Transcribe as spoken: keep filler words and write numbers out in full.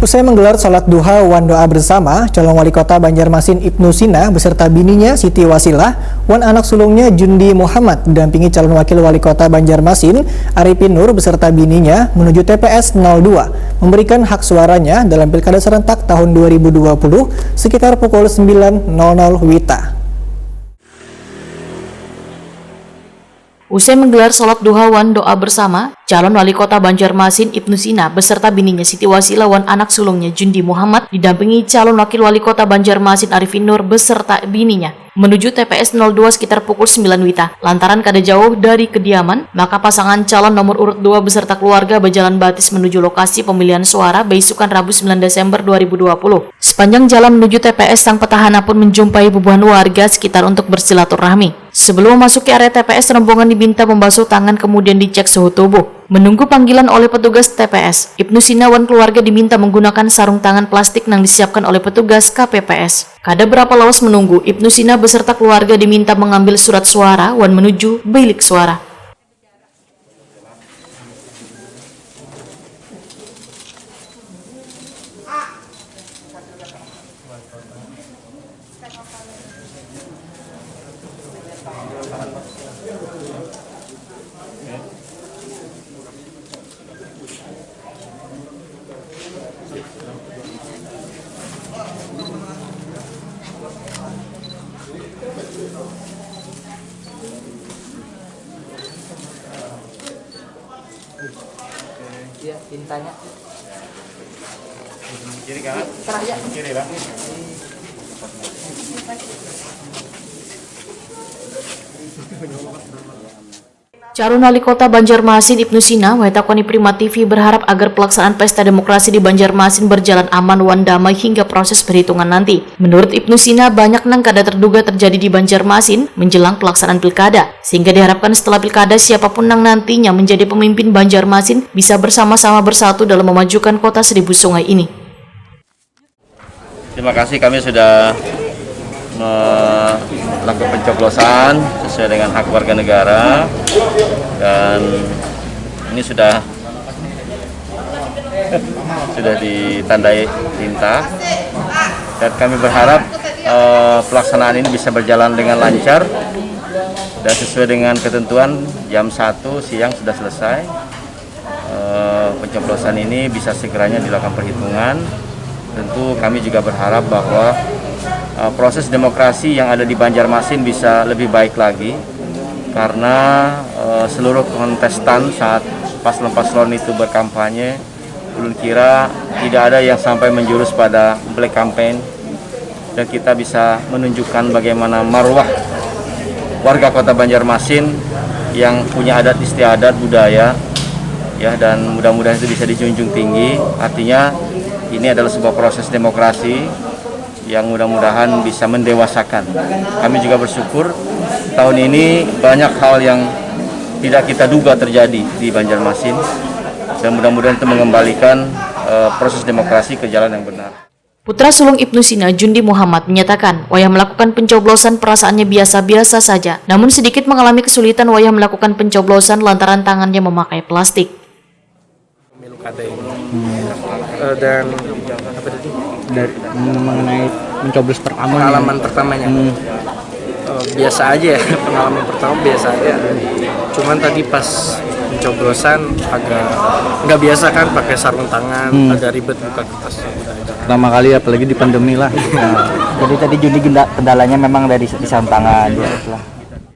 Usai menggelar salat duha wan doa bersama, calon wali kota Banjarmasin Ibnu Sina beserta bininya Siti Wasilah wan anak sulungnya Jundi Muhammad didampingi calon wakil wali kota Banjarmasin Arifin Nur beserta bininya menuju T P S nol dua memberikan hak suaranya dalam pilkada serentak tahun dua ribu dua puluh sekitar pukul sembilan nol nol wita. Usai menggelar salat duha wan doa bersama, calon wali kota Banjarmasin Ibnu Sina beserta bininya Siti Wasilah wan anak sulungnya Jundi Muhammad didampingi calon wakil wali kota Banjarmasin Arifin Nur beserta bininya menuju T P S nol dua sekitar pukul sembilan wita. Lantaran kada jauh dari kediaman, maka pasangan calon nomor urut dua beserta keluarga berjalan batis menuju lokasi pemilihan suara beisukan Rabu sembilan Desember dua ribu dua puluh. Sepanjang jalan menuju T P S, sang petahana pun menjumpai bubuhan warga sekitar untuk bersilaturahmi. Sebelum memasuki area T P S, rombongan diminta membasuh tangan kemudian dicek suhu tubuh. Menunggu panggilan oleh petugas T P S, Ibnu Sina wan keluarga diminta menggunakan sarung tangan plastik yang disiapkan oleh petugas K P P S. Kada berapa lawas menunggu, Ibnu Sina beserta keluarga diminta mengambil surat suara wan menuju bilik suara. Iya, pintanya. Kiri kanan? Tengah ya. Kiri bang. Calon Wali Kota Banjarmasin Ibnu Sina, wahai takoni Prima T V, berharap agar pelaksanaan pesta demokrasi di Banjarmasin berjalan aman wan damai hingga proses perhitungan nanti. Menurut Ibnu Sina, banyak nang kada terduga terjadi di Banjarmasin menjelang pelaksanaan pilkada, sehingga diharapkan setelah pilkada siapapun nang nantinya menjadi pemimpin Banjarmasin bisa bersama-sama bersatu dalam memajukan kota seribu sungai ini. Terima kasih, kami sudah melakukan pencoblosan sesuai dengan hak warga negara, dan ini sudah sudah ditandai tinta, dan kami berharap eh, pelaksanaan ini bisa berjalan dengan lancar dan sesuai dengan ketentuan, jam satu siang sudah selesai. Eh, pencoblosan ini bisa segeranya dilakukan perhitungan. Tentu kami juga berharap bahwa eh, proses demokrasi yang ada di Banjarmasin bisa lebih baik lagi, karena eh, seluruh kontestan saat paslon-paslon itu berkampanye, ulun kira tidak ada yang sampai menjurus pada black campaign, dan kita bisa menunjukkan bagaimana marwah warga Kota Banjarmasin yang punya adat istiadat, budaya, ya, dan mudah-mudahan itu bisa dijunjung tinggi. Artinya, ini adalah sebuah proses demokrasi yang mudah-mudahan bisa mendewasakan. Kami juga bersyukur tahun ini banyak hal yang tidak kita duga terjadi di Banjarmasin, dan mudah-mudahan itu mengembalikan eh, proses demokrasi ke jalan yang benar. Putra sulung Ibnu Sina, Jundi Muhammad, menyatakan wayah melakukan pencoblosan perasaannya biasa-biasa saja, namun sedikit mengalami kesulitan wayah melakukan pencoblosan lantaran tangannya memakai plastik. Pemilu kada ini. Eh, dan apa tadi? Dari mengenai mencoblos pertama. Pengalaman pertamanya. Eh, biasa aja ya, pengalaman pertama biasa aja. Cuman tadi pas pencoblosan agak nggak biasa kan, pakai sarung tangan, agak ribet buka kertas. Pertama kali, apalagi di pandemi lah. Nah, jadi tadi Jundi genda-, kendalanya memang dari di sarung tangan, ya, lah.